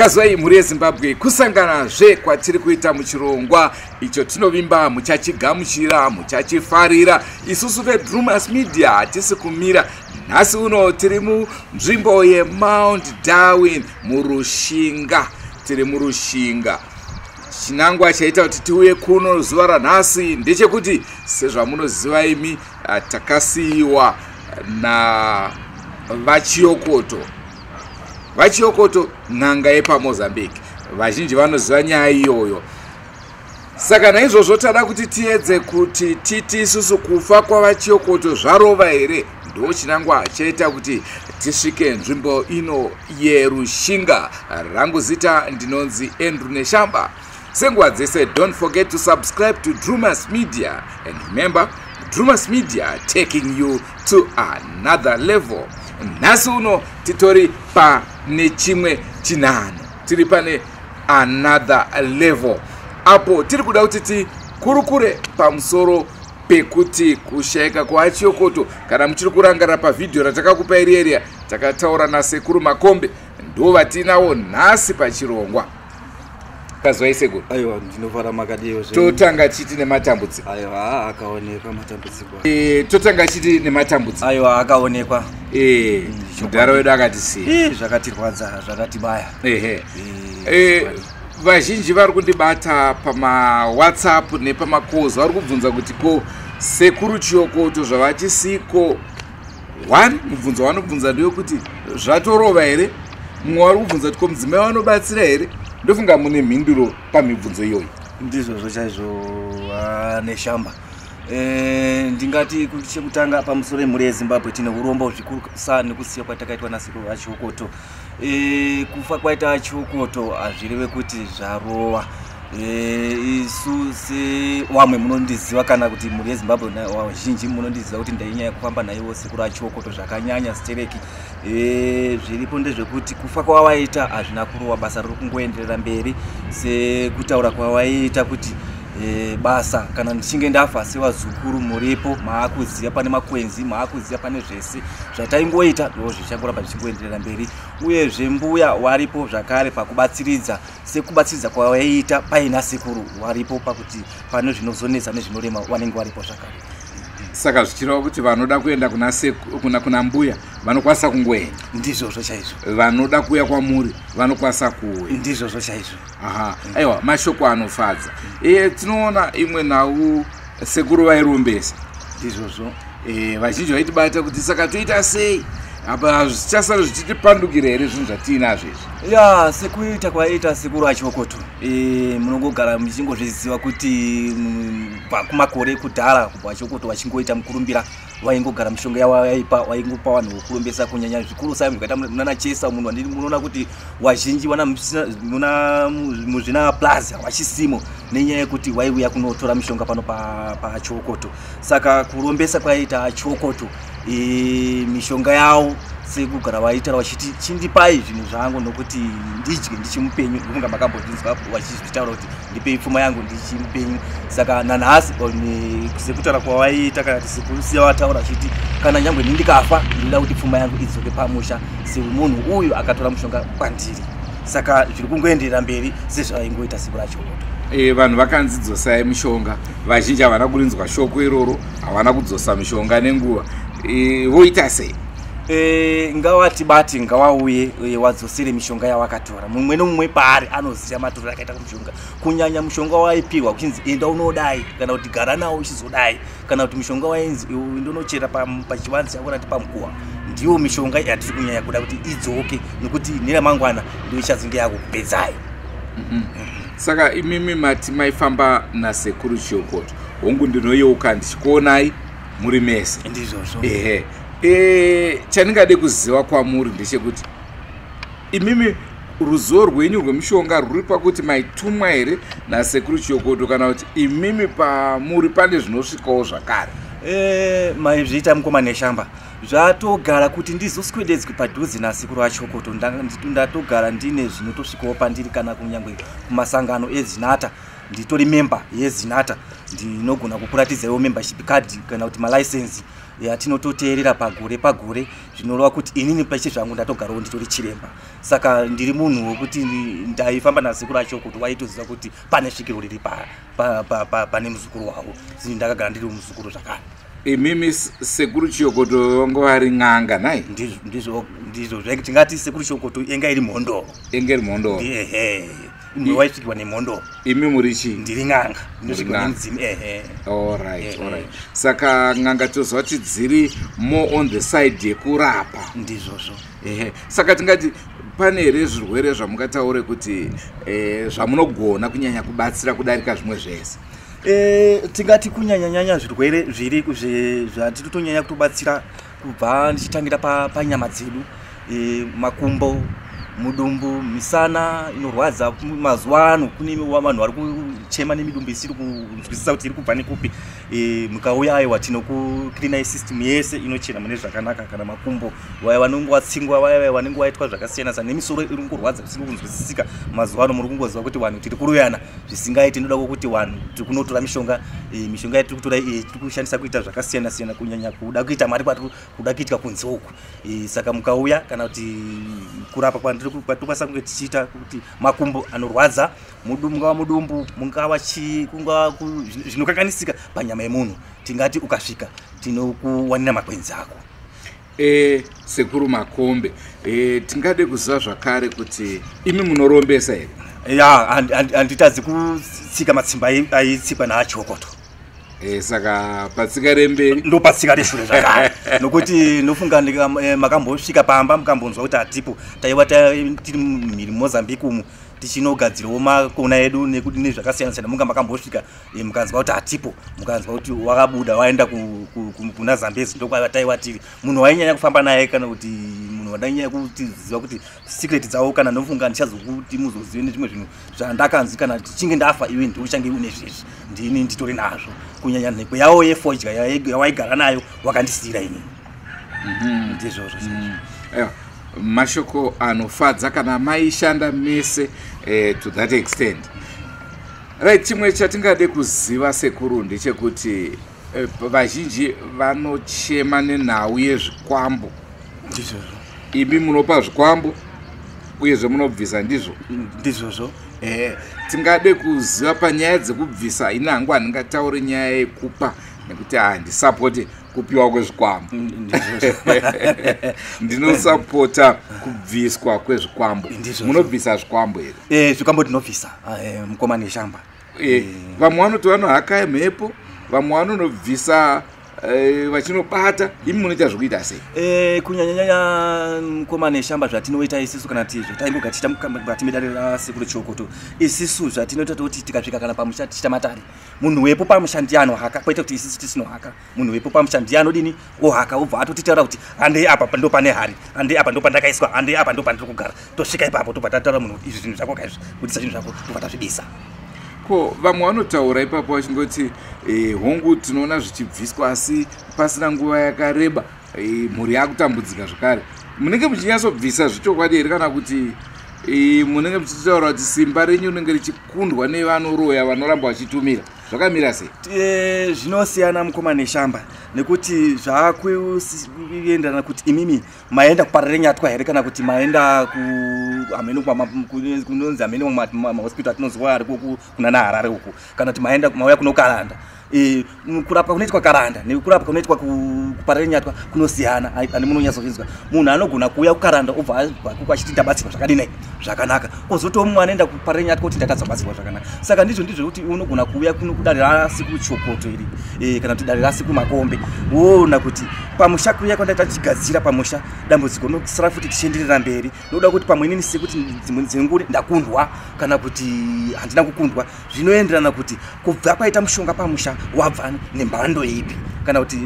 Kazwai mhuri yeZimbabwe, kusanganazve kwatiri kuita muchirongwa icho tinovimba muchachigamuchira, muchachifarira. Isusu veDrumas Media hatisi kumira. Nhasi uno tiri munzvimbo yeMount Darwin muRushinga. Tiri muRushinga. Chinangwa chaita kuti tiuye kuno zuva ranhasi ndechekuti, sezvamunoziva imi, takasiyiwa naVaChiyokoto. VaChiyokoto n'anga yepaMozambique, vazhinji vanoziva nyaya iyoyo. Saka naizvozvo tada kuti tiedze kuti titi isusu kufa kwaVaChiyokoto zvarova here. Ndo chinangwa chaita kuti tisvike nzvimbo ino yeRushinga. Rangu zita ndinonzi Andrew Neshamba. Senguva dzese, don't forget to subscribe to Drumas Media, and remember, Drumas Media, taking you to another level. Nhasi uno titori pane chimwe chinhano, tiri pane another level apo tiri kuda kuti tikurukure pamusoro pekuti kushayika kwaChiyokoto. Kana muchiri kurangarira pavhidhiyo ratakakupa irieriya, takataura naSekuru Makombe. Ndo vatinawo nhasi pachirongwa. Kazwai, sekuru. Aiwa, ndinofara. Makadiwo? Totanga chiti nematambudziko. Aiwa, akaonekwa matambudziko. Totanga chiti nematambudziko. Aiwa, akaonekwa. Mudhara wedu akatisiya. Zvakatirwadza, zvakatibaya. Ehe. Vazhinji vari kundibata pamaWhatsApp nepamacalls, vari kubvunza kuti ko Sekuru Chiyokoto zvavachisiko, one mubvunzo wanobvunza ndewekuti zvatorova here? Mumwe wari kubvunza kuti ko mudzimai vanobatsira here? Ndofunga mune mhinduro pamibvunzo iyoyi. Ndizvozvo chaizvo, Neshamba. Ndingati chekutanga, pamusoro emhuri yeZimbabwe, tine urombo zvikuru sa nekusiya kwatakaitwa naSekuru vaChiyokoto. Kufa kwaita Chiyokoto hazvireve kuti zvarova. Isu sewamwe munondiziva, kana kuti mhuri yeZimbabwe vazhinji munondiziva kuti ndainyanya kufamba naiwo Sekuru aChiyokoto zvakanyanya stereki. Zviripo ndezvekuti kufa kwavaita hazvina kurowa, basa riri kungoenderera mberi sekutaura kwavaiita kuti basa kana ndichinge ndafa, sevazukuru muripo, maakuziva pane makwenzi, maakuziva pane zvese zvataingoita, ndo zvichangoramba zvichingoenderera mberi. Uyezve mbuya waripo zvakare pakubatsiridza, sekubatsiridza kwavaiita paina sekuru, waripo pakuti pane zvinozonetsa nezvinorema, vanenge varipo zvakare. Saka zvichireva kuti vanoda kuenda kuna mbuya vanokwanisa kungoenda? Ndizvozvo chaizvo. Vanoda kuuya kwamuri vanokwanisa kuuya? Ndizvozvo chaizvo. Aha, aiwa, mashoko anofadza. Tinoona imwe nhau, sekuru vairombesa. Ndizvozvo. Vazhinji vaitibata kuti saka toita sei apa, zvichasara zvichitipandukira here zvinhu zvatiinazvo izvi? Ya, sekuita kwaita sekuru aChiyokoto, munongogara muchingozviziva kuti kumakore ekudhara kubva aChiyokoto vachingoita mukurumbira, vaingogara mishonga yavo yaipa, vaingopa vanhu vokurombesa, kunyanya zvikuru sai zvakaita munana Chesa. Munhu munoona kuti vazhinji vana muna muzvina plaza vachisimo nenyaya yekuti waiuya kunotora mishonga pano paChiyokoto. Saka kurombesa kwaita Chiyokoto, mishonga yavo sekugara vaitaura vachiti, "Chindipai zvinhu zvangu nokuti ndidye ndichimupenyu." Ndokunga makambozvinzwa vachizvitaura kuti, "Ndipei pfuma yangu ndichimupenyu." Saka nanhasi sekutaura kwavaiita, kana kuti sekusiya vataura vachiti, "Kana nyangwe ini ndikafa, ndinoda kuti pfuma yangu idzoke pamusha semunhu uyu akatora mushonga kwandiri." Saka zviri kungoenderera mberi sezvavaingoita sekuru aChiyokoto. Vanhu vakanzi dzosai mishonga, vazhinji havana kurinzwa shoko iroro, havana kudzosa mishonga nenguva. Voita sei? Ngawatibate, ngawauye, wadzosere mishonga yawakatora. Mumwe nomumwe paari anoziva matorero akaita kumushonga, kunyanya mushonga waipiwa kuchinzi enda unodai, kana kuti gara nawo uchizodai, kana kuti mushonga wainzi ndonochera pachivanze chako nati pamukuwa. Ndiwo mishonga yatiri kunyanya kuda kuti idzoke, nekuti neramangwana ndo ichazonge yakukupedzai. Saka imimi mati maifamba naSekuru Chiyokoto. Hongu, ndinoyeuka ndichikuonai muri mese. Ndizvozvo. Ehe, chandingade kuziva kwamuri ndechekuti imimi ruzivo rwenyu rwemishonga rwuri pakuti maitumwa here naSekuru Chiyokoto, kana kuti imimi pamuri pane zvinosvikawo zvakare? Maizviita mukoma Neshamba, zvatogara kuti ndizoswededzwe padhuze naSekuru aChiyokoto, ndatogara ndine zvinotosvikawo pandiri, kana kunyangwe kumasangano edzinata. Nditori member yeZinatha, ndinogona kukuratidzaiwo membership card kana kuti malicense yatinototeerera pagore pagore. Zvinoreva kuti inini pache zvangu ndatogarawo nditori chiremba, saka ndiri munhu wekuti ndaifamba nasekuru acho kuti waitoziva kuti pane svikiro riri pane muzukuru wavo. Ndakagara ndiri muzukuru zvakare. Imimi sekuru Chiyokoto vanga vari n'anga nai? Ndizvo, ndizvo. Tingati sekuru Chiyokoto enga iri mhondoro. Enge iri mhondoro. Ehe, waisvikirwa nemhondoro. Imi muri chii? Ndiri n'anga inosvikirwa nemudzimu, ehe. Allright, allright. Saka n'anga toziva kuti dziri more on the side yekurapa. Ndizvozvo. Ehe, saka tingati pane here zvirwere zvamungataure kuti zvamunogona kunyanya kubatsira kudarika zvimwe zvese? Tingati kunyanyanyanya zvirwere zviri zvatitotonyanya kutobatsira, kubva ndichitangira panyama dzedu, makumbo, mudumbu, misana inorwadza. Mazuva ano kune vanhu vari kuchema nemidumbu isiri kunzwisisa kuti iri kubva nekupi. Mukauya, aiwa, tinokuklinai system yese, inochena mune zvakanaka. Kana makumbo, vaya vanonge watsingwa, vaya vaya vanenge waitwa zvakasiyana siyana, nemisoro iri kungorwadza zvisiri kunzwisisika. Mazuva ano muri kungoziva kuti vanhu tiri kuruyana zvisingaiti. Inoda kuti vanhu tiri kunotora mishonga, mishonga yatiri kutora tiri kushandisa kuita zvakasiyana siyana, kunyanya kuda kuita mari kwatiri kuda kuitwa kunze uku. Saka mukauya kana kuti kurapa kwatinokwanisa kunge tichiita kuti makumbo anorwadza, mungava mudumbu, mungava chii, kungava zvinokanganisika panyama yemunhu, tingati ukasvika tinokuwanira makwenzi ako. Sekuru Makombe, tingade kuziva zvakare kuti imi munorombesa here? Ya, handitadzi kutsika matsimba aitsikwa naaChokoto. Saka patsika remberi? Ndopatsika reshure zvakare, nokuti nofunga makambosvika pamba mukambonzwa kuti hatipo. Taiva tiri mhiri Mozambique umu tichinogadzirawo makona edu nezvakasiyana siyana. Munga makambosvika, mukanzwa kuti hatipo, mukanzwa kuti wakabuda waenda kuna Zambezi. Ndokwaiva taiva tiri. Munhu wainyanya kufamba naye kana kuti munhu wandainyanya kutiziva kuti secret dzavo, kana ndofunga ndichazokuti muzozive nezvimwe zvinhu zvandakanzi kana tichinge ndafa iwe ndiuchange une zvezvi, ndini nditori nazvo, kunyanya nhekwe yavo yefodya yawaigara nayo wakandisiyira inini. Ndizvozvo. Aiwa, mashoko anofadza kana maishanda mese to that extent. Right, chimwe chatingade kuziva, sekuru, ndechekuti vazhinji vanochema nenhau yezvikwambo. Ndizvozvo. Imi munopa zvikwambo, uyezve munobvisa, ndizvo? Ndizvozvo. Tingade kuziva panyaya dzekubvisa. Ini hangu handingatauri nyaya yekupa nekuti handisapoti kupiwa kwezvikwambo. Ndinosapota kubviswa kwezvikwambo. Munobvisa zvikwambo here? Zvikwambo tinobvisa, mukoma Neshamba. Vamwe vanoti vanohaka mhepo, vamwe vanonobvisa vachinobata. Imi munoita zvokuita sei? Kunyanyanyanya, mukoma Neshamba, zvatinoita isisu kana kuti zvataingoga tichiita mukati medare rasekuru Chokoto, isisu zvatinoita toti tikasvika kana pamusha tichiita matare, munhu wepo pamusha ndiye anohaka, kwete kuti isisu tisinohaka. Munhu wepo pamusha ndiye anodini, ohaka, obva atotitaura kuti handei apa ndo pane hari, handei apa ndo pandakaiswa, handei apa ndo pandiri kugara. Tosvika ipapo, tobva tataura munhu kuti izvi zvinhu zvako kaizvi, budisa zvinhu zvako, tobva tazvibisa. Ko vamwe vanotaura ipapo vachingoti hongu, tinoona zvichibviswa, asi pasina nguva yakareba mhuri yakutambudzika zvakare. Munenge muchinyatsobvisa zvechokwadi here, kana kuti munenge muchitaura kuti simba renyu rinenge richikundwa nevanoroya vanoramba vachitumira? Zvakamira sei? Zvinosiyana, mukoma Neshamba, nekuti zvakuenderana kuti imimi maenda kuparare nyatwa here kana kuti maenda hameno kunonzi hameno mahospital atinonzwa ari kuna naHarare uku, kana kuti maenda mauya kuno Karanda. Kurapwa kunoitwa Karanda nekurapwa kunoitwa kuparare nyatwa kunosiyana. Ani munonyatsozvinzwa, munhu anogona kuuya kuKaranda obva abva kuko achiti ndabatsirwa zvakadini, zvakanaka, kwozotiwo mumwe anoenda kuparare nyatwa kuti ndatadza kubatsirwa zvakanaka. Saka ndizvo kuti unogona kuuya kuno kudare rasekuru Chokoto iri, kana kuti dare rasekuru Makombe, woona kuti pamusha kuya kwandaita tichigadzira pamusha, dambudziko rinosara futi tichienderera mberi, nokuda kuti pamwe inini sekuti dzimwe dzenguri ndakundwa kana kuti handina kukundwa. Zvinoenderana kuti kubva kwaita mushonga pamusha wabva nemhando ipi kana kuti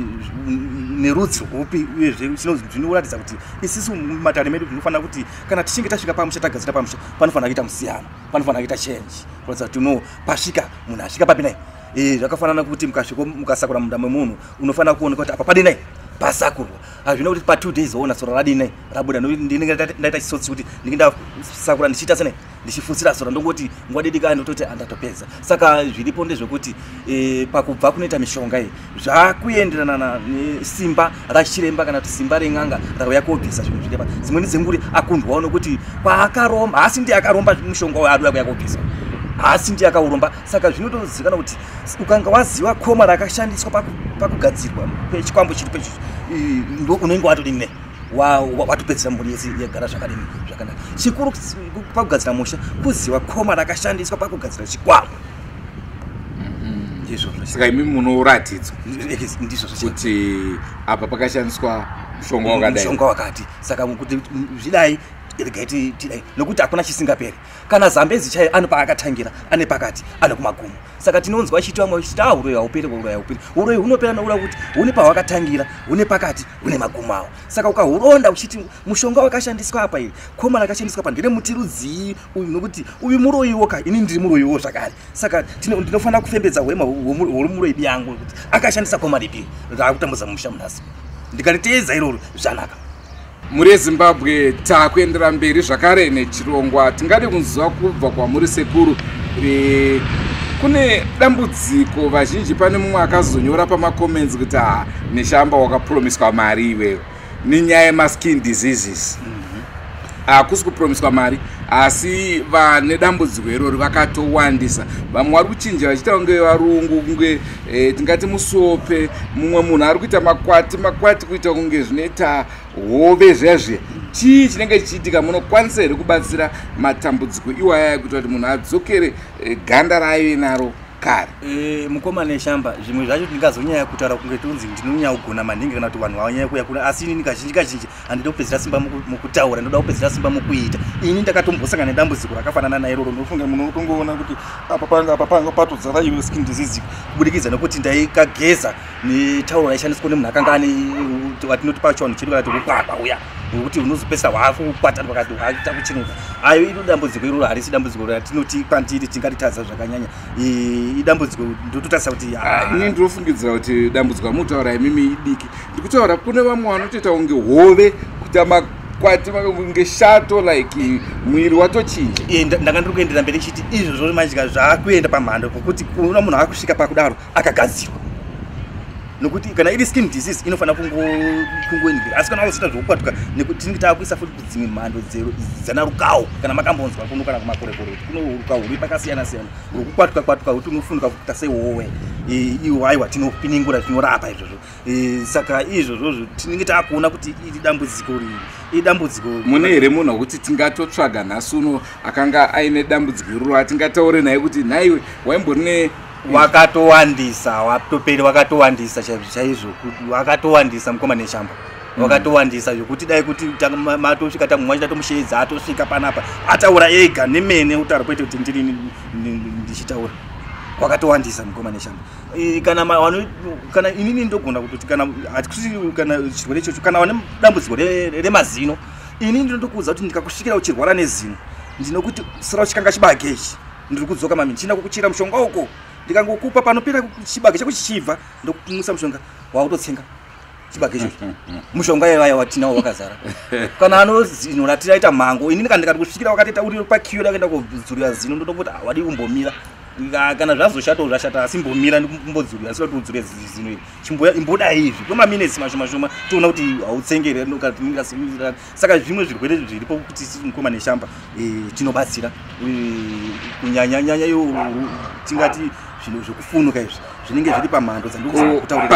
nerudzi rwupi. Uyezve zvinoratidza kuti isisu mumatare medu tinofanira kuti kana tichinge tasvika pamusha, tagadzira pamusha, panofanira kuita musiyano, panofanira kuita change, kuratidza kuti no, pasvika munhu asvika papi nai. Zvakafanana kuti mukasvika mukasakura munda memunhu, unofanira kuoneka kuti apa padinai. Pasakurwa hazvina kuti pa 2 days waona sora radini rabuda, nokuti ndinenge ndaita chisotsi kuti ndinge ndasakura ndichiita sene ndichifutsira sora, ndongoti nguva didi kani ndototi andatopedza. Saka zviripo ndezvekuti pakubva kunoita mishonga iyi zvakuenderana nesimba rachiremba kana kuti simba ren'anga rauya kobvisa zvinhu zvirema. Dzimweni dzenguri akundwawo nokuti kwaakaromba haasi ndiye akaromba mushonga uyo ari kuya kobvisa, haasi ndiye akauromba. Saka zvinotozivikanwa kuti ukanga waziva koma rakashandiswa pakugadzirwa pechikwambo chiri pecho, ndo unenge watodini watopedzisa mhuri yese yagara zvakadini zvakanaka. Chikuru pakugadzira musha kuziva koma rakashandiswa pakugadzira chikwambo. Ndizvozvo. Saka imi munoratidzwa Ndizvozvo. kuti apa pakashandiswa mushonga wakadai. Mushonga wakati. Saka kuti zvidai, regai tidai, nokuti hakuna chisingaperi. Kana Zambezi chaiyo ane paakatangira, ane pakati, ane kumagumo. Saka tinonzwa chiti vamwe vachiti, "Ah, uroyi hauperi, uroyi hauperi." Uroyi hunopera nokuda kuti hune pahwakatangira, hune pakati, hune magumo awo. Saka ukahuronda uchiti mushonga wakashandiswa apa, iri koma rakashandiswa apa ndere muti rudzii uyu, nokuti uyu muroyiwo ka, ini ndiri muroyiwo zvakare. Saka ndinofanira kufembedza hwema hwemuroyi yangu kuti akashandisa koma ripi raakutambudza mumusha munhasi. Ndikariteedza iroro, zvanaka. Mhuri yeZimbabwe, taakuendera mberi zvakare nechirongwa. Tingade kunzwa kubva kwamuri sekuru. Kune dambudziko vazhinji, pane mumwe akazonyora pamacomments kuti, "Ha, Neshamba, wakapromiswa mari iweyo nenyaya yemaskin diseases." Hakusi kupromiswa mari, asi vane dambudziko irori vakatowandisa. Vamwe vari kuchinja vachiita kunge varungu, kunge tingati musope. Mumwe munhu ari kuita makwati makwati, kuita kunge zvinoita hove zviya zviya. Chii chinenge chichiitika? Munokwanisa here kubatsira matambudziko iwaya kuita kuti munhu adzokere ganda raaive naro kare? Mukoma Neshamba, zvimwe zvacho ndingazonyanya kutaura kunge tonzi ndinonyanya kugona maningi kana kuti vanhu vanyanya kuuya kuna, asi inini kazhinji kazhinji handidi kupedzera simba mukutaura, ndoda kupedzera simba mukuita. Ini ndakatombosangana nedambudziko rakafanana nairoro. Ndofunga munotongoona kuti apa panga, apa panga patodzara iwe skin disease, kubudikidza nekuti ndaikageza netauro raishandiswa nemunhu akanga ane watinoti pachivanhu chedu kana kuti ukwakwa uya wekuti unozopesa hwakukwata pakati hwaita kuchinuka. Ayo iro dambudziko iroro harisi dambudziko ratinoti kwandiri tingaritadza zvakanyanya. Idambudziko ndototarisa kuti Ah, ini ndinofungidzira kuti dambudziko ramutaura imimi idiki. Ndikutaura kune vamwe vanotoita kunge hove, kuita makwati kunge shato, like mwiri watochinja. Ndanga ndiri kuendera mberi chiti izvozvo manje zvaakuenda pamhando pokuti kuona munhu akusvika pakudaro akagadzirwa, nokuti kana iri skin disease inofanira kungoendera, asi kana wazoita zvokukwatuka, nekuti tinenge taakuisa futi kudzimwe mhando dzana rukawo. Kana makambonzwa kuno kana kumakorekore kuti kuno rukawo ruri pakasiyana siyana, rwokukwatuka kwatuka kuti unofunika kuita sehowe. Iwo aiwa, tinopiningura, tinorapa izvozvo. Saka izvozvozvo tinenge taakuona kuti iri dambudziko riri idambudziko. Mune here munhu wekuti tingatotsvaga nhasi uno akanga aine dambudziko iroro, atingataure naye kuti, "Nhaiwe, waimbori ne Wakatowandisa, watoperi, wakatowandisa chaizvo chaizvo, wakatowandisa mukoma Neshamba, wakatowandisa zvokuti dai kuti matosvika tamumwe wacho tatomusheedza atosvika panapa ataura ega nemene utaura, kwete kuti ndiri ndichitaura. Wakatowandisa, mukoma Neshamba. Kana kana inini ndogona kutoti kana hatikusi kana chirwere ichocho, kana wane dambudziko remazino, ini ndinotokuudza kuti ndikakusvikira uchirwara nezino, ndinokuti sara uchikanga chibage ichi, ndiri kudzoka mami, ndichienda kukuchira mushonga uko. Ndikangokupa, panopera chibage chako chichibva, ndokumwisa mushonga, wakutotsenga chibage ichocho. Mushonga yevaya watinawo wakazara. Kana ano zino ratiraita mhango, inini kana ndikati kusvikira wakatoita uri paqueue rakaenda kodzurira zino, ndotopoti wadi kumbomira. Kana zvazoshatawo zvashata, asi mbomira ndimbodzurira, asida kuti udzure zino iri, chimboya imbodai izvi kwemaminetsi mashoma shoma, toona kuti hautsengeri. Saka zvimwe zvirwere zviripo kuti mukoma Neshamba, tinobatsira. Kunyanyanyanya iyo tingati zvinhu zvekufunuka izvi zvinenge zviri pamhando dzandikutaurira.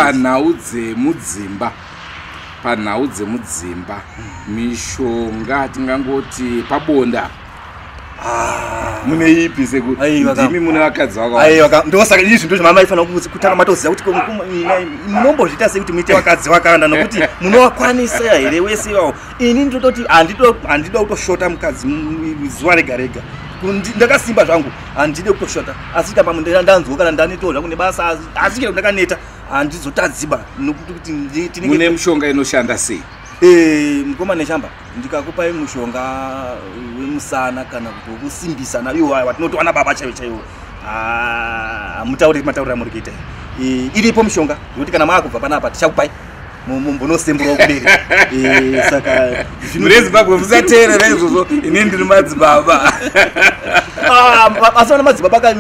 Panhau dzemudzimba, mishonga tingangoti pabonda mune ipi? Aiwa, Ndimi mune vakadzi vakawanda. Aiwa, ndosaka izvi ndo zvamaifanira kutanga matoziva kuti munombozviita sei kuti muite vakadzi vakawanda, nokuti munovakwanisa here wese iwawo? Ini ndinototi handida kutoshota mukadzi zuva rega rega. Ndakasimba zvangu, handide kutoshota, asi kapa ndanzwa kana ndanetawo zvangu nebasa, asi chero ndakaneta handizotadziba nokuti kuti tinenge Mune mishonga inoshanda sei? Mukoma Neshamba, ndikakupai mushonga wemusana kana kuti wekusimbisa, iwo watinoti wana baba chaivo chaivo, ah, hamutauri matauriro amuri kuita. Iripo mishonga yekuti kana maakubva panapa tichakupai. Mumbonosembura kumberi. Saka mhuri yeZimbabwe, musateerera izvozvo, ini ndiri madzibaba. Asi vana madzibaba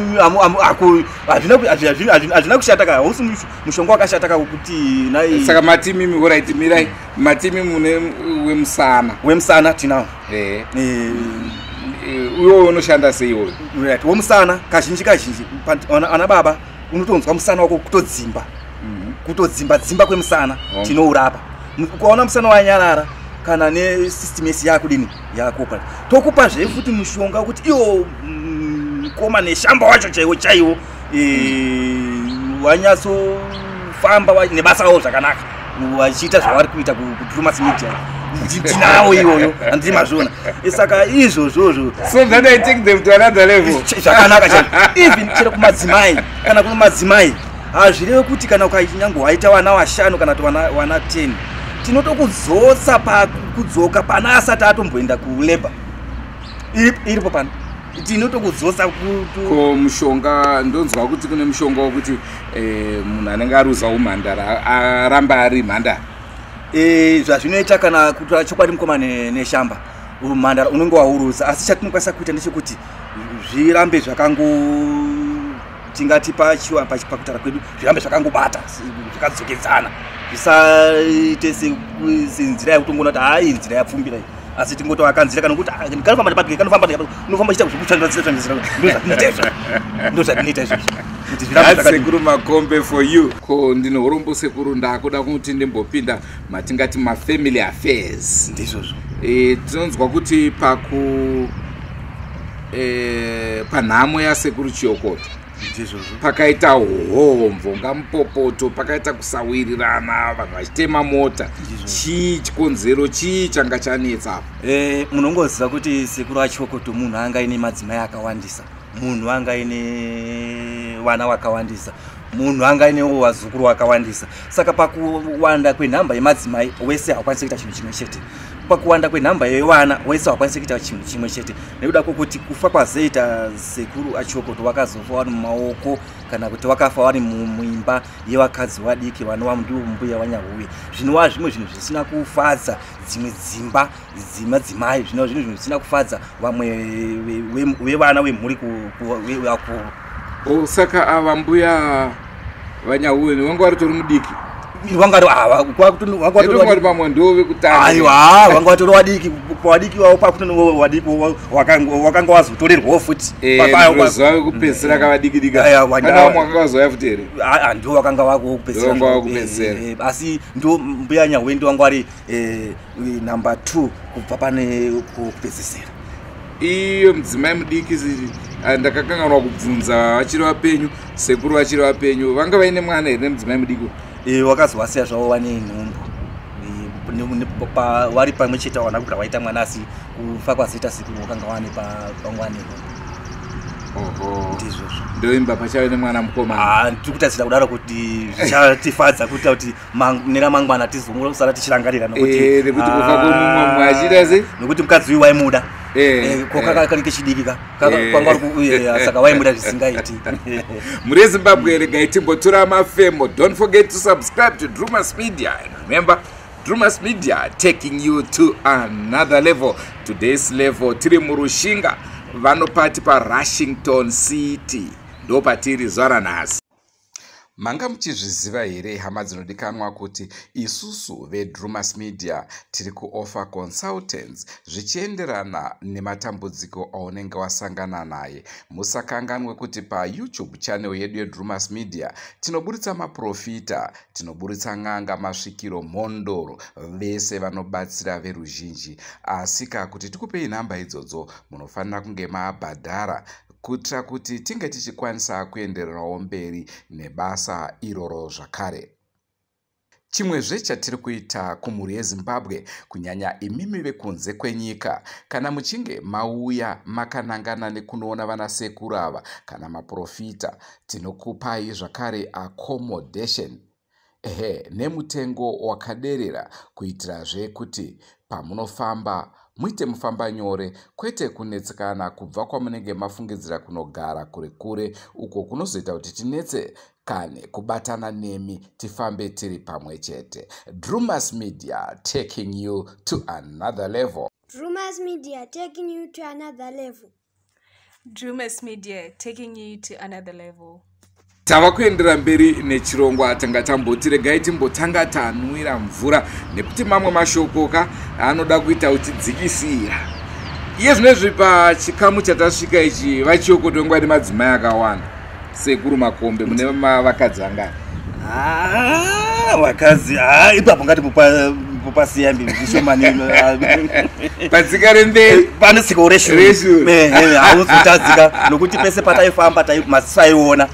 hazvina kushata ka, hausi mushonga wakashata ka wekuti nai. Saka matimimi, alright, mirai, matimi mune wemusana? Wemusana tinawo. Uyowo unoshanda sei iwoyo? Right, wemusana kazhinji kazhinji ana baba unotonzwa musana wako kutodzimba, kutodzimba dzimba kwemusana. Tinourapa. Ukaona musana wanyarara kana nesystem yese yakudini, yakupa, tokupazve futi mushonga kuti iwo mukoma Neshamba wacho chaiwo chaiwo wanyatsofamba nebasa ravo zvakanaka, vachiita zvavari kuita kuDrumas Media. Tinawo iyoyo, handiti mazviona? Saka izvozvozvo. So that I take them to another level. Zvakanaka chaizvo. Even chero kumadzimai, kana kuno madzimai, hazvireve kuti kana ukanyange waita vana vashanu kana kuti vana 10, tinotokudzosa pakudzoka pana asati atomboenda kulabor. Iripo pano, tinotokudzosa. Ko mushonga, ndonzwa kuti kune mushonga wekuti munhu anenge aruza umhandara aramba ari mhandara. Zvazvinoita kana kutora chokwadi, mukoma Neshamba, umhandara unenge wauruza, asi chatinokwanisa kuita ndechekuti zvirambe zvakango, tingati pakutaura kwedu, zvirambe zvakangobata, zvakadzokedzana, zvisaite senzira yekutongoona kuti hai, nzira yapfumbira iyi, asi tingotovaka nzira kana kuti kanofamba nepabhiki, kanofamba, unofamba chiita zvekutsvanzira. Ndozvatinoita izvozvo, ndozvatinoita izvozvo kuti zvirambe. That's Sekuru Makombe for you. Ko ndine urombo sekuru, ndakuda kuti ndimbopinda matingati mafamily affairs. Ndizvozvo. Tinonzwa kuti panhamo yaSekuru Chiyokoto Ndizvozvo. pakaita homvo ngamupopoto, pakaita kusawirirana, vanhu vachitema mota. Chii chikonzero, chii changa chanetsa apa? Munongoziva kuti Sekuru aChokoto munhu anga aine madzimai akawandisa, munhu anga aine vana vakawandisa, munhu anga ainewo vazukuru vakawandisa. Saka pakuwanda kwenhamba yemadzimai, wese haukwanisi kuita chinhu chimwe chete. Pakuwanda kwenhamba yevana, wese haukwanisi kuita chinhu chimwe chete, nekuda kwokuti kufa kwazoita Sekuru aChokoto, vakazofa vari mumaoko, kana kuti vakafa vari muimba yevakadzi vadiki vanova ndivo mbuya vaNyahuye, zvinova zvimwe zvinhu zvisina kufadza dzimwe dzimba dzemadzimai, zvinova zvimwe zvinhu zvisina kufadza vamwe vevana vemhuri vakuru. O, saka ava mbuya vaNyahuwe vanga vari tori mudiki? Vanga vari pamwe ndo vekutanga. Aiwa, vanga vatori vadiki, pavadiki vavo pakuti vadiki wakanga wazotorerwawo futi. Zuva vekupedzisira kavadiki-diki. Kana vamwe vakanga vazouya futi here? Ndo vakanga vakupedzisira. Ndo vanga vakupedzisira. Asi ndo mbuya Nyahuwe ndo vanga vari number 2 kubva pane kupedzisira. Iyo mudzimai mudiki, ndakakanganwa kubvunza, vachiri vapenyu sekuru, vachiri vapenyu, vanga vaine mwana here nemudzimai mudiki? Wakazovasiya zvavo vane nhumbu. Vari pamwe chete wana kubvira waita mwana, asi kufa kwazoita sekuru wakanga wane vanga vane nhumbu. Oho. Ndizvozvo. Ndoimba pachave nemwana mukomana. Ah, tiri kutarisira kudaro kuti zvichatifadza kuita kuti neramangwana tizosara tichirangarira. Nekuti kufa kwemumwe mumwe achiita sei? Nokuti mukadzi uyu waimuda. Ko kari kechidiki ka kwanga uri saka waimuda zvisingaiti. Mhuri yeZimbabwe, regai timbotura mafemo. Don't forget to subscribe to Drumas Media and remember, Drumas Media, taking you to another level. Today's level, tiri muRushinga, vanopati paRushington City, ndo patiri zuva ranhasi. Manga muchizviziva here, hama dzinodikanwa, kuti isusu veDrumas Media tiri kuoffer consultants zvichienderana nematambudziko aunenge wasangana naye? Musakanganwe kuti paYouTube channel yedu yeDrumas Media tinoburitsa maprofita, tinoburitsa n'anga, masvikiro, mhondoro, vese vanobatsira veruzhinji. Asi ka kuti tikupei nhamba idzodzo, munofanira kunge mabhadhara kuitira kuti tinge tichikwanisa kuendererawo mberi nebasa iroro. Zvakare, chimwezve chatiri kuita kumhuri yeZimbabwe, kunyanya imimi vekunze kwenyika, kana muchinge mauya makanangana nekunoona vanasekuru ava kana maprofita, tinokupai zvakare accommodation, ehe, nemutengo wakaderera, kuitirazve kuti pamunofamba muite mufamba nyore, kwete kunetsekana kubva kwamunenge mafungidzira kunogara kure kure uko kunozoita kuti tinetse. kane kubatana nemi tifambe tiri pamwe chete. Drewmas Media, taking you to another level. Drewmas Media, taking you to another level. Drewmas Media, taking you to another level. Tava kuendera mberi nechirongwa. Tanga tamboti regai timbotanga tanwira mvura, nekuti mamwe mashoko ka anoda kuita uchidzikisira. Iye zvinezvi pachikamu chatasvika ichi, vaChiyokoto nguva nemadzimai akawanda. Sekuru Makombe, mune vakadzi vangani? Ah, vakadzi, ah, ipapo ngati popasiya zvishomani. Patsika remberi. Pane tsika reshure, hauzotadzika, nokuti pese pataifamba maziso aiona.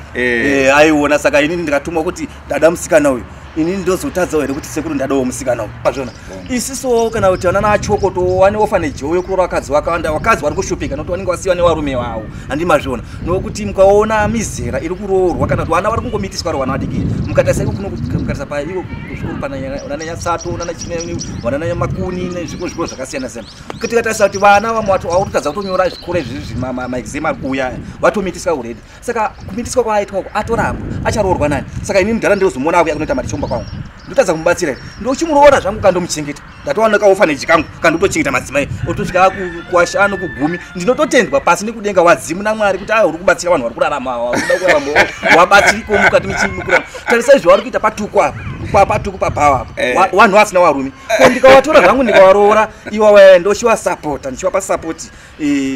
Aiona. Saka inini ndikatumwa kuti ndada musikana uyu, inini ndozotadzawo here kuti sekuru ndadawo musikana uyu? Pazvona isiso kana kuti vana nachokoto wane orphanage yekuroora vakadzi vakawanda, vakadzi vari kushupika nokuti vanenge vasiyiwa nevarume vavo. Handi mazviona? Nokuti mukaona mizera iri kuroorwa kana kuti vana vari kungomitiswa vari vana vadiki, mukatarisa iko kuno, mukatarisa paiko kuzvikoro pana Nyatsato, nana Chineni, vana Makuni nezvikoro zvikoro zvakasiyana siyana, tikatarisa kuti vana vamwe vato vakutotadza kutonyora zvikoro izvizvi, maexam ari kuuya, vatomitiswa already. Saka kumitiswa kwaaitwa uko, atorambwa, acharoorwa nani? Saka inini mudhara ndozomuona akuya kunoita mari chomba kwangu, ndotadza kumubatsira here? Ndochimuroora zvangu, kandomuchengeta, ndatowana kaorphanage kangu kandotochengeta madzimai otosvika kuashanu kugumi. Ndinototendwa pasi nekudenga, wadzimu naMwari, kuti aya uri kubatsira vanhu vari kurarama, vari kurarama, wabatsiriko mukati mukurarama. Tarisai zvavari kuita paTuku apa, paTuku pabhawa apa. Vanhu vasina varume. Ko ndikawatora zvangu ndikawaroora iwawa, ndochiwasapota, ndichiwapa sapoti,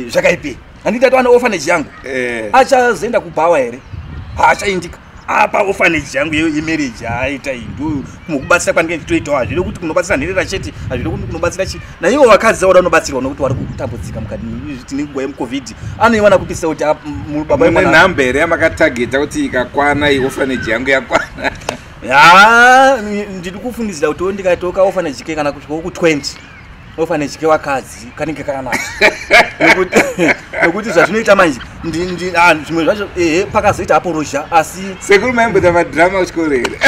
zvakaipei? Handiti ndatowana orphanage yangu? Achazoenda kubhawa here? Haachaindika apa orphanage yangu yemarriage haaita iyi. Ndo mukubatsira kwandinge ndichitoitawo. Hazvidi kuti kunobatsira nherera chete, hazvidi kuti kunobatsira chi naivo vakadzi vauda unobatsirwa, nokuti vari kutambudzika mukati. Tine nguva yemuCovid, anoiwana kupisa kuti baba Mune nhamba here yamakatageta kuti ikakwana iorphanage yangu yakwana? Ya, ndiri kufungidzira kuti ndikaitoka orphanage ke kana kusvika ku20 orphanage kevakadzi kanenge kakanaka. Nokuti zvazvinoita manje zvimwe zvacho, ehe, pakazoita apo rozha, asi Sekuru, maimboita madhirama kuchikoro here?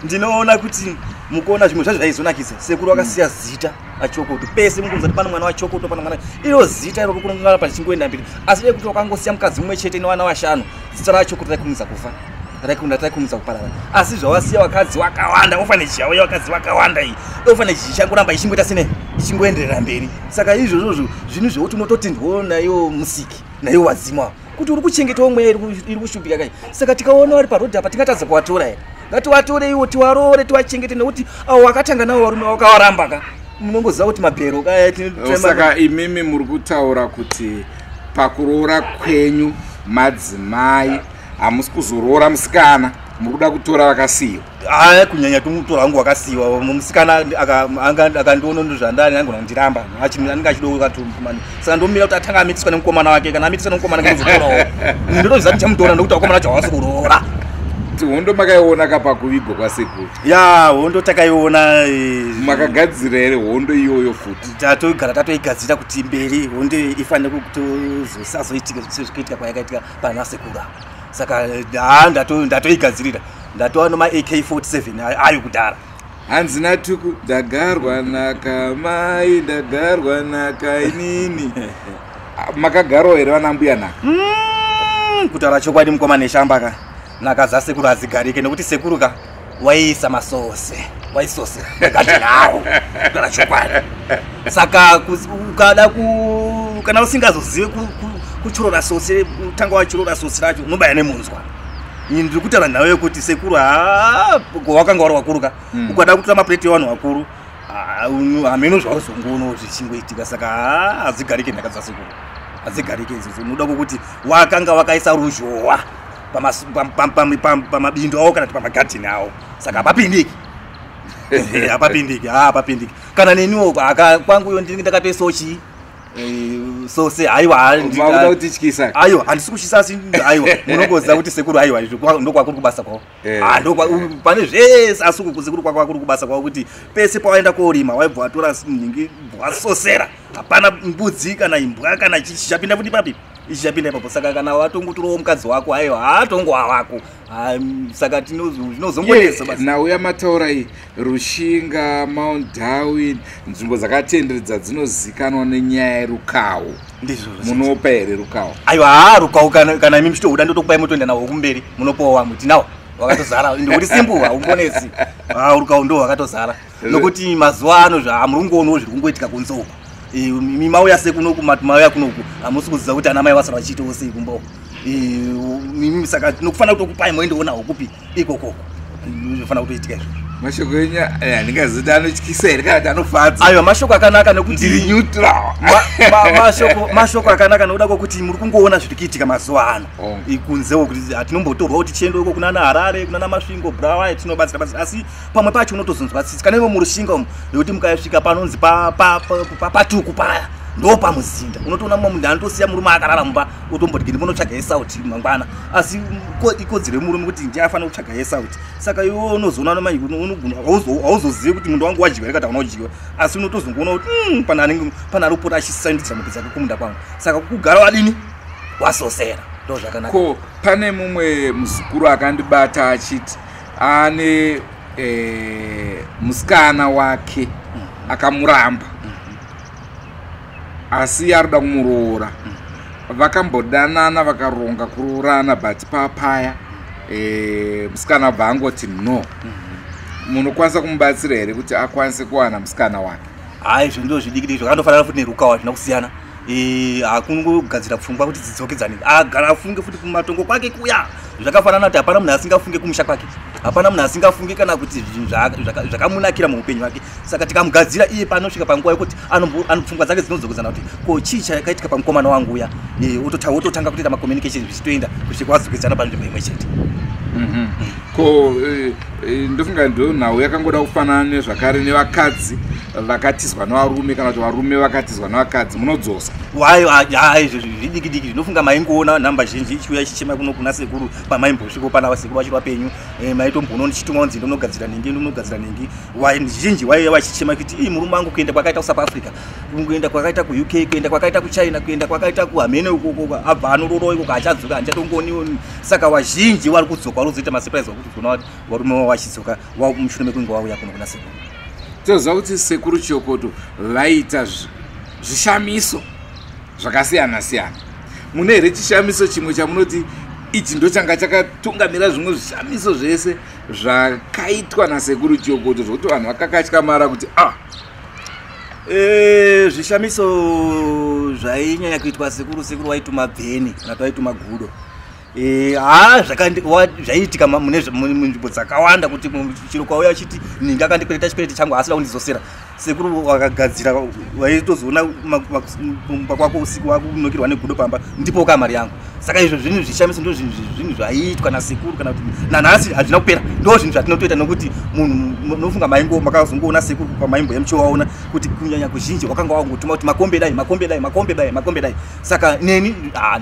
Ndinoona kuti mukuona zvimwe zvacho zvaizonakidza. Sekuru akasiya zita aChokoto pese, mukunza kuti pane mwana waChokoto, pane mwana, iro zita iroro kunongana pachingoenda mberi. Asi dai kuti wakangosiya mukadzi mumwe chete nevana vashanu, zita raChokoto raikurumidza kufa, raikurumidza kuparara. Asi zvawasiya vakadzi vakawanda, orphanage yavo yavakadzi vakawanda iyi, orphanage ichangoramba ichingoita sene ichingoenderera mberi. Saka izvozvozvo zvinhu zvekuti unototendwawo naiwo musiki, naiwo wadzimu avo, kuti uri kuchengetawo mweya iri kushupika kai. Saka tikaona vari parodhi apa, tingatadza kuvatora here? Ngativatore iwo, tiwarore, tiwachengete, nekuti avo vakatanga navo varume vakavaramba ka, munongoziva kuti mabhero ka. Saka imimi muri kutaura kuti pakuroora kwenyu madzimai hamusi kuzoroora musikana, muri kuda kutora vakasiyiwa? Aya, kunyanya tomutora wangu wakasiyiwa. Musikana akandiona ndozvandani angona kundiramba, anenge achidokatumani. Saka ndomira kuti atanga amitiswa nemukomana wake. Kana amitiswa nemukomana, ndozotorawo. Ndinotoziva ndichamutora, nokuti vakomana vacho havasi kuroora. Hondo makaiona ka pakuvigwa kwasekuru? Ya, hondo takaiona. Makagadzira here hondo iyoyo futi? Tatogara tatoigadzira kuti mberi hondo ifanire kutozosazoitika sezvikuitika kwayakaitika pana sekuru ava. Saka ha, ndatoigadzirira, ndatova nema AK 47 ayo kudhara. Hanzi naTuku, "Ndagarwa nakamai, ndagarwa nakainini." Makagarwa here, vana mbuya naka? Kutaura chokwadi, mukoma Neshamba ka, nhaka dzasekuru hadzigarike, nekuti sekuru ka waiisa masose, waisosera magadheni awo, kutaura chokwadi. Saka ukada ku kana usingazozive kuchorora sose, utanga wachorora sose racho, unobaya nemunzwa. Ini ndiri kutaura nhau yekuti sekuru ha wakanga wari wakuru ka. Ukada kutora mapureti evanhu vakuru, hameno zvauzongoona zvichingoitika. Saka hadzigarike nhaka dzasekuru, hadzigarike idzodzo. Unoda kwokuti wakanga wakaisa ruzhowa pamabindu avo kana kuti pamagadheni avo, saka hapapindiki. Hapapindiki, ha, hapapindiki. Kana neniwo kwanguyo ndinenge ndakatoisawo chii, sose. Haiwa, Makuda kutityisa. Aiwa, handisi kutyisa, asi aiwa, munongoziva kuti sekuru, aiwa, izvi ndokwakuri kubasa kwavo. Ah, pane zvese, asi uku sekuru kwako akuri kubasa kwavo, kuti pese pawaenda korima waibva watora nhingi, wasosera, hapana mbudzi kana imbwa kana chichapinda futi papi, ichichapinda ipapo. Saka kana watongotorawo mukadzi wako, aiwa, haatongova wako. Saka tinozongonetsa basi. Nhau yamataura iyi, Rushinga, Mount Darwin, nzvimbo dzakatenderedza dzinozikanwa nenyaya yerukawo. Ndizvo. Munopa here rukawo? Aiwa, haa, rukawo kana imi muchitohuda, ndotokupai motoenda nawo kumberi, munopawo vamwe. Tinawo wakatozara, ndikuti simple, haumbonetsi. Rukawo ndo wakatozara, nokuti mazuva ano zvaamuri kungoonao zviri kungoitika kunze uko. Imi mauya sekunoku, mauya kunoku, hamusi kuziva kuti ana mai vasara vachiitawo sei kumba uko. Mimi saka tinokufanira kutokupai moendoonawo kupi ikokoko. Zvinofanira kutoitika izvozvo. Mashoko enyu handingazivi kuti anotyisa here kana kuti anofadza. Aiwa, mashoko akanaka nekuti ndiri neutral. Mashoko akanaka nokuda kwokuti muri kungoona zviri kuitika mazuva ano kunzewo, kuti hatinombotorwa kuti tiende uko kunana Harare, kunana Masvingo, Bulawayo, tinobatsira batsira, asi pamwe pacho unotozonzwa tsitsi kana ivo muRushinga umu, nekuti mukasvika panonzi paTuku paya, ndo pamuzinda, unotoona mumwe munhu anotosiya murume akarara mumba, otomboti ndimbonotsvaga yesauti mangwana, asi ikodzero yemurume kuti ndiye afanira kutsvaga yesauti. Saka iwe unozoona mai hauzozivi kuti mundu wangu wadyiwa here kana hauna kudyiwa, asi unotozongoona kuti pana anenge pana ari kupota achisandidza mombe dzake kumunda kwangu. Saka kugara wadini wasosera ndo zvakanaka. Ko pane mumwe muzukuru akandibata achiti ane musikana wake akamuramba, asi arikuda kumuroora. Vakambodanana, vakaronga kuroorana, but papaya musikana abva angoti no. Munokwanisa kumubatsira here kuti akwanise kuwana musikana wake? Hai, izvo ndo zvidiki diki, zvakandofanana futi nerukawa, hazvina kusiyana. Hakungogadzira pfungwa kuti dzidzokedzane, agara afunge futi kumatongo kwake kuya. Zvakafanana kuti hapana munhu asingafunge kumusha kwake, hapana munhu asingafunge kana kuti zvinhu zvakamunakira muupenyu hwake. Saka tikamugadzira iye, panosvika panguva yekuti pfungwa dzake dzinodzokedzana kuti ko chii chakaitika pamukomana wangu uya, wototanga kutoita macommunication, zvichitoenda kusvika wadzokedzana panzvimbo imwe chete. Ko ndofunga ndo nhau yakangoda kufanana nezvakare nevakadzi vakatizwa nevarume, kana kuti varume vakatizwa nevakadzi, munodzosa? Hai, izvo zvidiki diki. Zvinofunga maingoona nhamba zhinji ichiuya ichichema kuno kuna sekuru pamaimbosviko pana vasekuru vachiri vapenyu. Maitomboona ndichitumwa kunzi ndinogadzira nhingi, ndinogadzira nhingi. Zhinji waiya vachichema kuti ii, murume wangu kuenda kwakaita kuSouth Africa, kuenda kwakaita kuUK, kuenda kwakaita kuChina, kuenda kwakaita kuhamene ukoko, abva anororowa ikoko, achadzoka handichatongoniwo. Saka vazhinji vari kudzoka, vari kuzoita masurprise akuti kuona varume vavo vachidzoka mushure mekunge vauya kuno kuna sekuru. Toziva kuti Sekuru Chiyokoto vaita zvishamiso zvakasiyana siyana. Mune here chishamiso chimwe chamunoti ichi ndo changa chakatungamira zvimwe zvishamiso zvese zvakaitwa naSekuru Chiyokoto, zvokuti vanhu vakakatyamara kuti ah? Zvishamiso zvainyanya kuitwa sekuru, sekuru waituma bveni kana kuti waituma gudo. Ha, zvaiitika mune munzvimbo dzakawanda, kuti chiro kwauya achiti ningi akandikwereta chikwereti changu, asida kundidzosera, sekuru wakagadzira, waitozoona kumba kwako usiku wakunokirwa negudo pamba, ndipo kamari yangu. Saka izvo zvinhu zvishamiso, ndo zvinhu zvaiitwa nasekuru, kana kuti nanhasi hazvina kupera, ndo zvinhu zvatinotoita, nokuti munhu nofunga maingo makazongoona sekuru pamaimbo yemuchiwaona kuti kunyanya kuzhinji wakanga wangotuma kuti makombe dai, makombe dai, makombe dai, makombe dai. Saka neni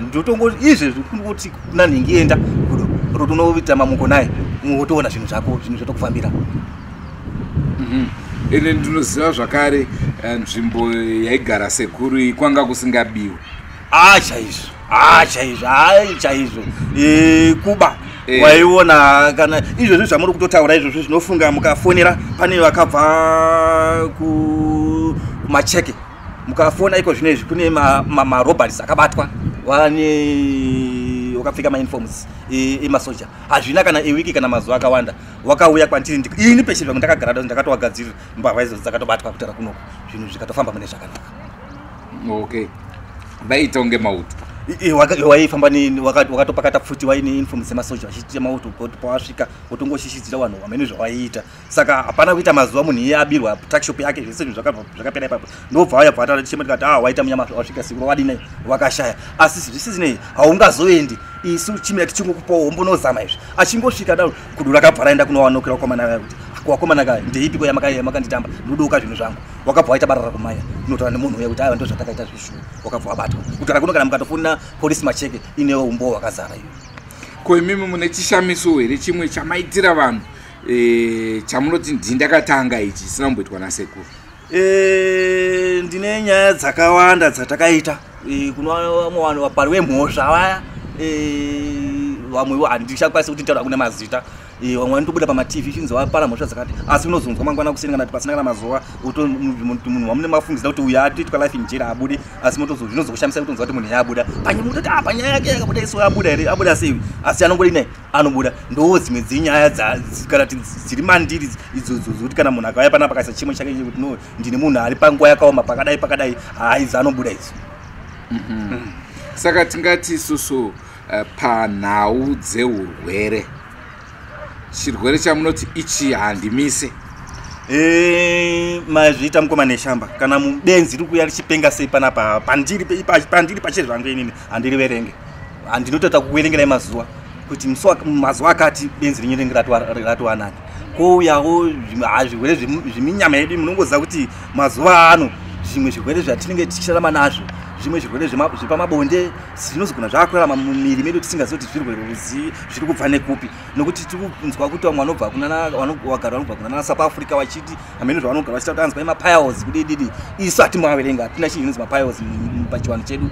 ndotongo izvezvi kungoti kuna nhingi enda gudo rotonoita mamuko naye, wotoona zvinhu zvako, zvinhu zvotokufambira. Ende ndinoziva zvakare nzvimbo yaigara sekuru iyi kwanga kusingabiwi. Ah, chaizvo, ah, chaizvo, ai, chaizvo. Kuba waiona kana izvozvi zvamuri kutotaura izvozvi, zvinofunga mukafonera pane vakabva kumacheke, mukafona iko zvino izvi kune marobberies akabatwa, vane wakapfeka mauniforms emasoja. Hazvina kana ewiki kana mazuva akawanda, wakauya kwandiri ini peshe zvangu ndakagara, ndakatowagadzirira mbavha idzodzo, dzakatobatwa. Kutaura kunoko zvinhu zvikatofamba mune zvakanaka. Okay, vaita kunge mauto? Waifamba wakatopakata pfuti, waine uniform dzemasoja, vachiita mauto. Kuti pawasvika wotongoshishidzira vanhu vamene zvawaiita. Saka hapana kuita mazuva munhu iye abirwa tuckshop yake, zvese zvinhu zvakapera ipapo. Ndobva waya bva ataura tichema, tikati ah, waita munyama, wasvika sekuru wadini, wakashaya. Asi zvisisinei, haungazoendi, isu chimira tichingokupawo hombonozama izvi. Achingosvika daro, gudo rakabva raenda kunowanokera vakomana vaya kuti wakomana ka, ndeipiko yamakanditamba? Ndodoka zvinhu zvangu. Wakabva waita barara kumanya kunotaura nemunhu uya kuti aiwa, ndo zvatakaita zvishuwa. Wakabva wabatwa. Kutaura kuno kana mukatofonera polisi Macheke, ine umbowo hwakazara iyo. Ko imimi mune chishamiso here chimwe chamaitira vanhu chamunoti ndii ndakatanga ichi chisina kumboitwa nasekuru? Ndine nyaya dzakawanda dzatakaita. Kuno vamwe vanhu vapari vemhosva vaya. Vamwewo handichakwanisi kuti nditaura kune mazita. Vamwe vanotobuda pamatv chinzi vapara mhosva dzakati, asi unozonzwa mangwana kuseni kana kuti pasina kana mazuva munhu wamune mafungidzira kuti uyu atoitwa life in jail abude, asi zvinozokushamisa kutonzwa kuti munhu yabuda panyamutoti apa nyaya yake yakabuda iso yabuda here, abuda sei? Asi anongodini, anobuda. Ndo dzimwe dzenyaya kana kuti dziri mandiri idzodzo, dzekuti kana munhu akauya panapa akaisa chimo chake chekuti no, ndine munhu ari panguva yakaoma pakadai pakadai, haidzi anobuda idzo. Saka tingati isusu panhau dzeurwere, chirwere chamunoti ichi handimise? Mazviita mukoma Neshamba. Kana mubenzi riri kuuya richipenga sei panapa pandiri, pandiri pachezvangu inini handiriverenge. Handinotoita kuverengerai mazuva kuti musi mazuva akati benzi rinyu ringe ratowanani. Kouyawo zvirwere zveminyama yedu. Munongoziva kuti mazuva ano zvimwe zvirwere zvatinenge tichirarama nazvo, zvimwe zvirwere zvepamabonde zvinozogona zvaakurarama mumiri medu tisingazivi kuti zvirwere rudzii, zviri kubva nekupi, nokuti tiri kunzwa kuti vamwe vanobva kunana vagara vanobva kunana South Africa vachiti hamene zvavanogara vachita kuti anzwa mapiles kudididi. Isu hatimaverenga, hatina chinhu chinonzi mapiles pachivanhu chedu.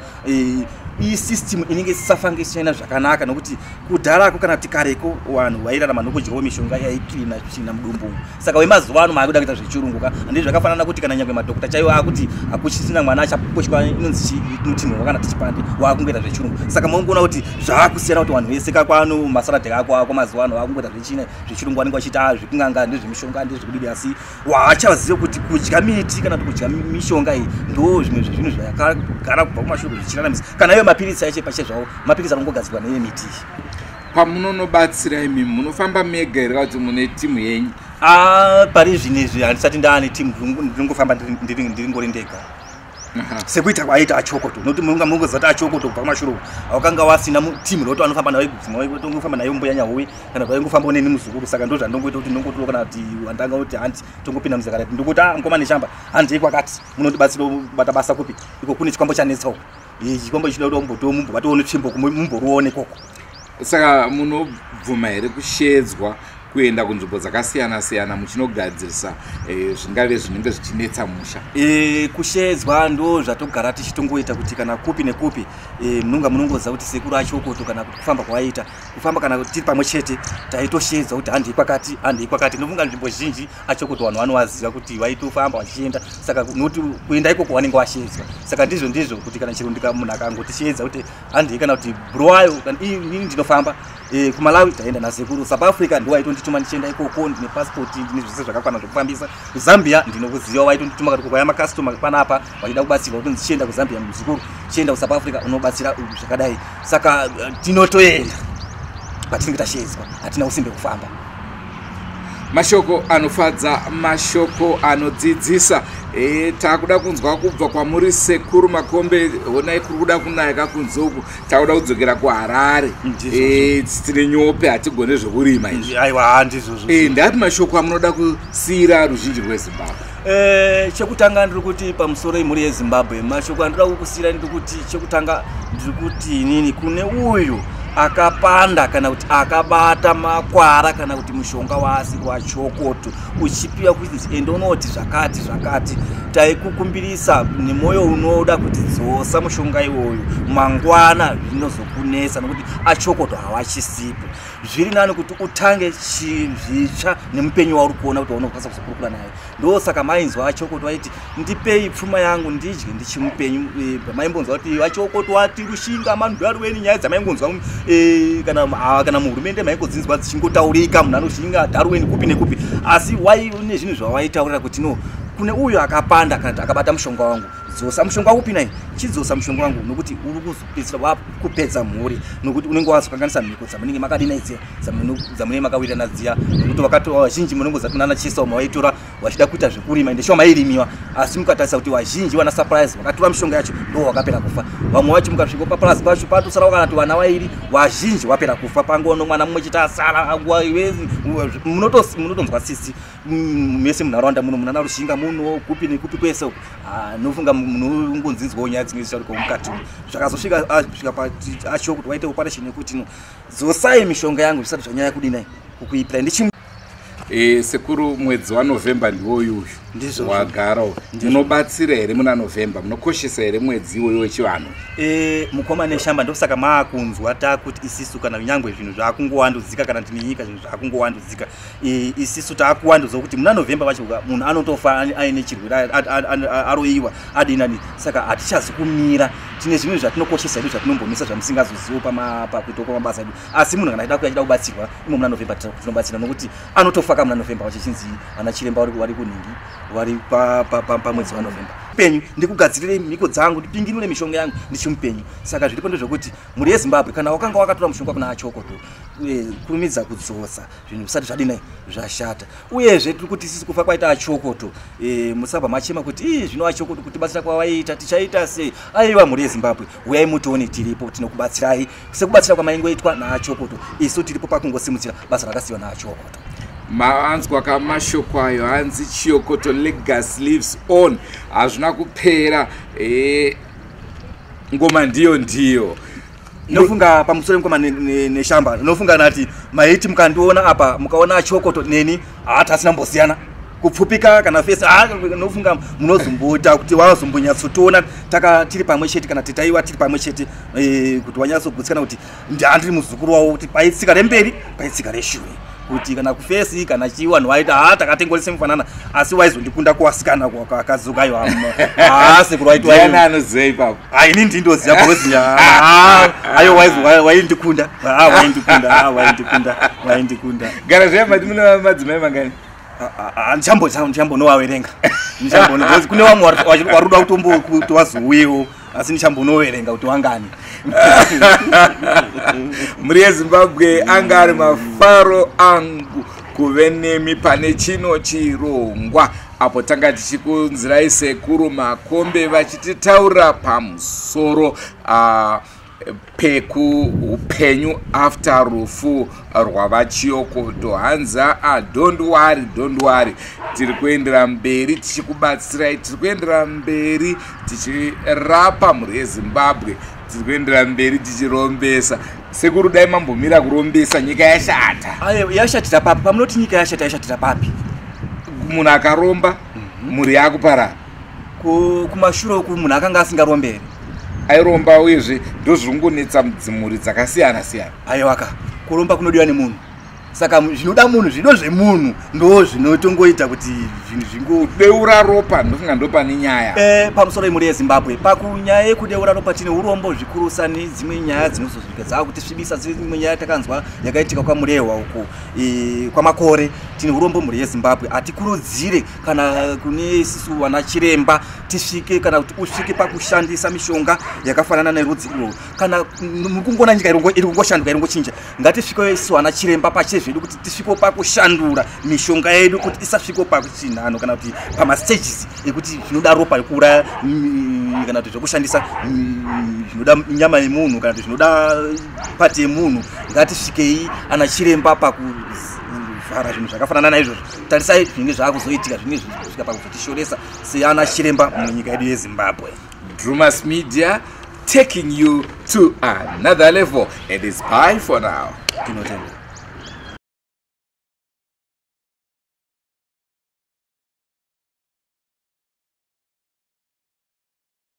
Isystem inenge isisafange ichichaina zvakanaka, nokuti kudharako kana kuti kareko vanhu vairarama nokudyawo mishonga yaikirina tsvina mudumbu. Saka wemazuva ano maakuda kuita zvechirungu ka, handii? Zvakafanana kuti kana nyangwe madhokota chaiwo akuti hakuchisina mwana achaposhwa inonzi inotinhwa kana tichipande, waakungoita zvechirungu. Saka munongoona kuti zvaakusiyana, kuti vanhu vese kakwano masaradhi ako ako mazuva ano vakungoita zvechina zvechirungu. Vanenge vachiita, "Ah, zvekunganga ndezvemishonga, ndezvekudidi," asi waachaziva kuti kudya miti kana kuti kudya mishonga iyi ndo zvimwe zvezvinhu zvakagara kubva kumashure zvichiraramisa. Kana iyo mapiritsi acho pachezvawo, mapiritsi anongogadzirwa neiyo miti iyi. Pamunonobatsira imi, munofamba mega here kuti mune timu yenyu? Ah, pari zvinezvi handisati ndaane timu, ndinongofamba ndiringori ndega sekuita kwaita achokoto, nokuti munonga munongoziva kuti achokoto kubva kumashure uku wakanga wasina timu rokuti vanofamba nayo dzimwe, tongofamba nayo mbuya Nyahuwe kana kuti vaingofamba neni muzukuru. Saka ndo zvandongoita kuti ndongotiwo kana kuti wandanga kuti handi tongopinda muzaka rati ndongoti, "Ah, mukoma Neshamba, handei kwakati, munondibatsira kubata basa kupi iko kune chikwambo chanetsa uko. Chikwambo chinoda kuti umbotiwo mumbobatawo netsvimbo mumboruone ikoko." Saka munobvuma here kushedzwa kuenda kunzvimbo dzakasiyana siyana muchinogadzirisa zvingave zvinenge zvichinetsa musha? Kushedzwa ndo zvatogara tichitongoita, kuti kana kupi nekupi munonga munongoziva kuti sekuru achokoto kana kuti kufamba kwavaita kufamba kana tiri pamwe chete taitoshedzwa kuti handei kwakati, handei kwakati. Ndofunga nzvimbo zhinji achokoto vanhu vanovaziva kuti vaitofamba vachienda. Saka nokuti kuenda ikoko vanenge vashedzwa, saka ndizvo ndizvo kuti kana chero munhu akangotishedza kuti handei kana kuti Bulawayo kana inini ndinofamba. KuMalawi taenda nasekuru, South Africa ndo vaitondituma ndichienda ikoko, ndine passport, ndine zvese zvakakwana zvekufambisa. Zambia ndinokuziva, vaitondituma kuti kwaya macustomer panapa vachida kubatsirwa kuti ndichienda kuZambia, muzukuru chienda kuSouth Africa unobatsira zvakadai. Saka tinotoenda patinenge tashedzwa, hatina usimbe kufamba. Mashoko anofadza, mashoko anodzidzisa. Takuda kunzwa kubva kwamuri, Sekuru Makombe. Honai, kuri kuda kunaya kakunze uku, takuda kudzokera kuHarare. Tine nyope, hatigone zvekurima izvi. Aiwa, handizvozvo. Ndapi mashoko amunoda kusiyira ruzhinji rweZimbabwe? Chekutanga ndiri kuti pamusoro imhuri yeZimbabwe, mashoko andinoda kukusiyira ndiri kuti chekutanga ndiri kuti inini kune uyu akapanda kana kuti akabata makwara kana kuti mushonga waasi wachokoto uchipiwa kuinzi ende unoti zvakati zvakati, taikukumbirisa nemwoyo unoda kuti dzosa mushonga iwoyo, mangwana zvinozokunetsa, nokuti achokoto hawachisipo. Zviri nani kuti utange zvitsva nemupenyu wauri kuona kuti waunokwanisa kuzokurukura naye. Ndosaka mainzwa achokoto vaiti, "Ndipei pfuma yangu ndidye ndichimupenyu." Maimbonzwa kuti vachokoto wati Rushinga mandarweni, nyaya dzamaingonzwa kana muhurumende maingodzinzwa dzichingotaurika, munhu anoshinga Darweni kupi nekupi, asi waine zvinhu zvavaitaurira kuti no, kune uyo akapanda kana kuti akabata mushonga wangu, dzosa mushonga upi nai, chidzosa mushonga wangu, nokuti uri kuzopedzisira wakupedza mhuri, nokuti unenge wazokanganisa mhiko dzamunenge makadina idziya dzamunenge makawirirana dziya, nokuti vakatora vazhinji munongoziva kuti nana Chesa mavaitora vachida kuita zvekurima, ende shuwa mairimiwa, asi mukatarisa kuti vazhinji vana Surprise vakatora mishonga yacho ndo vakapera kufa. Vamwe vacho mukasvika papurazi pacho patosara kana kuti vana vairi, vazhinji vapera kufa, pangono mwana mumwe chete asara. Nguva munotonzwa tsitsi mese munharaunda muno, munana Rushinga muno, kupi nekupi kwese uku. Ah, nofunga munongonzinzwawo nyaya dzinenge dzichitaurikawo mukati umu. Zvakazosvika svika acho kuti waite operation yekuti no, dzosai mishonga yangu zvisati zvanyanya kudinai kukuipirai. Sekuru, mwedzi waNovhemba ndiwoyu uyu. Ndizvozvo. Wagara uyu. Munobatsira here muna Novhemba? Munokoshesa here mwedzi iwoyo wechivanhu? Mukoma Neshamba, ndosaka maakunzwa takuti isisu kana nyangwe zvinhu zvaakungowandudzika, kana tine nyika zvinhu zvaakungowandudzika, isisu taakuwandudza kuti muna Novhemba vacho munhu anotofa aine chirwere, aroyiwa, adinani. Saka hatichazi kumira, tine zvimwe zvatinokoshesa hedu zvatinombomisa zvamusingazozivo pakuitwa kwamabasa edu. Asi munhu kana achida kuuya achida kubatsirwa imo muna Novhemba, tinobatsira, nokuti anotofa ka muna Novhemba wacho. Chinzi ana chiremba vari kunhingi, vari pamwedzi waNovhemba penyu, ndikugadzirire mhiko dzangu, ndipinginure mishonga yangu ndichimupenyu. Saka zviripo ndezvekuti mhuri yeZimbabwe, kana wakanga wakatora mushonga kuna achokoto, kurumidza kudzosa zvinhu zvisati zvadini zvashata. Uyezve tiri kuti isisi kufa kwaita achokoto, musabva machema kuti ii zvino achokoto kutibatsira kwavaiita tichaita sei. Aiwa, mhuri yeZimbabwe, uyai mutione, tiripo, tinokubatsirai sekubatsira kwamaingoitwa naachokoto. Isu tiripo pakungosimudzira basa rakasiyiwa naachokoto. Maanzwa kamashoko ayo, hanzi Chiyokoto legacy lives on, hazvina kupera. Ngoma ndiyo ndiyo. Nofunga pamusoro mukoma Neshamba, nofunga nati maiti mukandiona apa, mukaona achokoto neni, haati asina mbosiyana kupfupika kana face. Nofunga munozombota kuti wazombonyatsotiona taka tiri pamwe chete, kana titaiwa tiri pamwe chete, kuti wanyatsogutsikana kuti ndandiri muzukuru wavo, kuti paitsika remberi, paitsika reshure, kuti kana kuface kana chii vanhu vaita ha takatengorese mufanana, asi waizondikunda kuwasikana akazuka ayo sekuru waiti. Ndiani anoziva ipapo? Ini ndindoziva because ayo waindikunda, waindikunda, waindikunda, waindikunda. Gara zvayamati mune madzimai mangani? Ndichambonowaverenga, because kune vamwe vari kuda kutombokuti wazouyewo, asi ndichambonoverenga kuti wangani. Mhuri yeZimbabwe, anga ari mafaro angu kuve nemi pane chino chirongwa apo tanga tichikunzirai Sekuru Makombe vachititaura pamusoro pekuupenyu after rufu rwavaChiyokoto. Hanzi aa, don't worry, don't worry, tiri kuendera mberi tichikubatsirai, tiri kuendera mberi tichirapa mhuri yeZimbabwe, tiri kuendera mberi tichirombesa. Sekuru, dai mambomira kurombesa, nyika yashata. Ayo, yashatira papi? Pamunoti nyika yashata, yashatira papi? Munhu akaromba, mhuri yakuparara. Kumashure uku munhu akanga asingaromberi? Airomba, uyezve ndozviri kungonetsa mudzimhuri dzakasiyana siyana. Aiwaka, kuromba kunodiwa nemunhu. Saka zvinoda munhu, zvido zvemunhu ndo zvinotongoita kuti zvinhu zvingo Kudeura ropa, ndofunga ndo pane nyaya. Pamusoro yemhuri yeZimbabwe, pakunyaya yekudeura ropa tine urombo zvikurusa nedzimwe nyaya dzinozosvika dzaakutisvibisa. Dzimwe nyaya takanzwa yakaitika kwaMurehwa uko, kwaMakore. Tine urombo, mhuri yeZimbabwe. Hatikurudzire kana kune isisu vana chiremba tisvike kana kuti usvike pakushandisa mishonga yakafanana nerudzi irworwo. Kana muri kungoona nyika iri kungoshanduka, iri kungochinja, ngatisvikewo isisu vana chiremba pachezvedu kuti tisvikewo pakushandura mishonga yedu kuti isasvikewo pachinhano kana kuti pamastages ekuti zvinoda ropa rekuuraya, kana kuti zvokushandisa, zvinoda nyama yemunhu kana kuti zvinoda part yemunhu. Ngatisvikei ana chiremba pakuvhara zvinhu zvakafanana naizvozvo. Tarisai zvinenge zvaakuzoitika, zvinenge zvisvika pakuzotishoresa seana chiremba munyika yedu yeZimbabwe. Drumas Media, taking you to another level, and it's bye for now. Tinotenda.